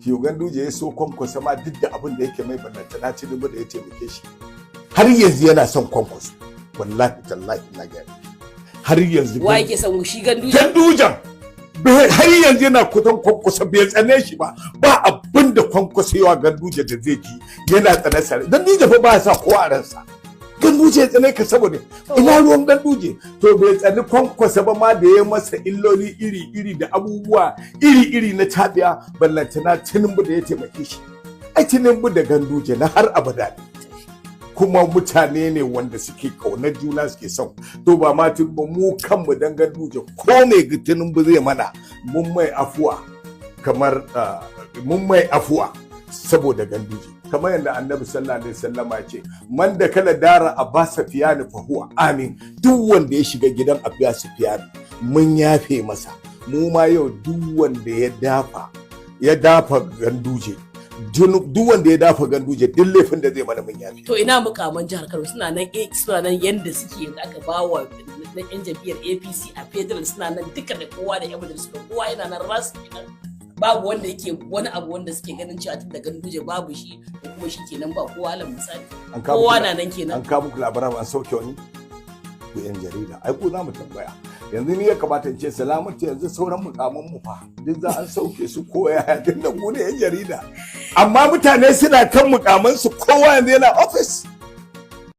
Yo, Ganduje ya so Kwankwaso ma duk da abin da yake mai, ballantana Tinubu da ya taimake shi. Har yanzu yana son Kwankwaso, wallahi tallahi na gani har yanzu. Wa yake son shi, Ganduje? Gandujan har yanzu yana kutan Kwankwaso, bai tsane shi ba. Ba abin da Kwankwaso yawa Ganduje da zai ji yana tsane sare. Ganduje fa ba sa kowa a ransa. Ganduje ya tsane ka saboda ina ruwan Ganduje? To, bai tsani Kwankwaso ba ma da ya masa illoli iri-iri da abubuwa iri-iri na tabiya, ballantana Tinubu da ya taimake shi. Ai Tinubu da Ganduje na har abada ne, kuma mutane ne wanda suke kaunar juna, suke son. To, ba ma Tinubu, mu kanmu dan Ganduje, ko mai Tinubu zai mana, mun mai afuwa, kamar mun mai afuwa saboda Ganduje. Kamar yadda Annabi sallallahu alaihi wasallama ce, "Man dakhala dara Aba Sufyan fa huwa amin." Duk wanda ya shiga gidan Abu Sufyan, mun yafe masa. Mu ma yau duk wanda ya dafa Ganduje, duk wanda ya dafa Ganduje, duk laifin da zai mana, mun yafe. To, ina mukaman jihar Kano? Suna nan, suna nan yanda suke, yanda aka ba wa na yan jam'iyyar APC a federal, suna nan duka da kowa da yan majalisu da kowa yana nan ras kenan? Babu wanda yake wani abu wanda suke ganin cewa tun da Ganduje babu shi ko kuma shi kenan ba kowa, alal misali? An kawo Kowa muku na nan kenan? An kawo muku labaran an sauke wani? Ku yan jarida, ai ku za mu tambaya. Yanzu ni ya kamata in ce Salamatu, yanzu sauran mukaman mu fa duk za an sauke su ko yaya? Tun da ku ne yan jarida. Amma mutane suna kan mukaman su, kowa yanzu yana office.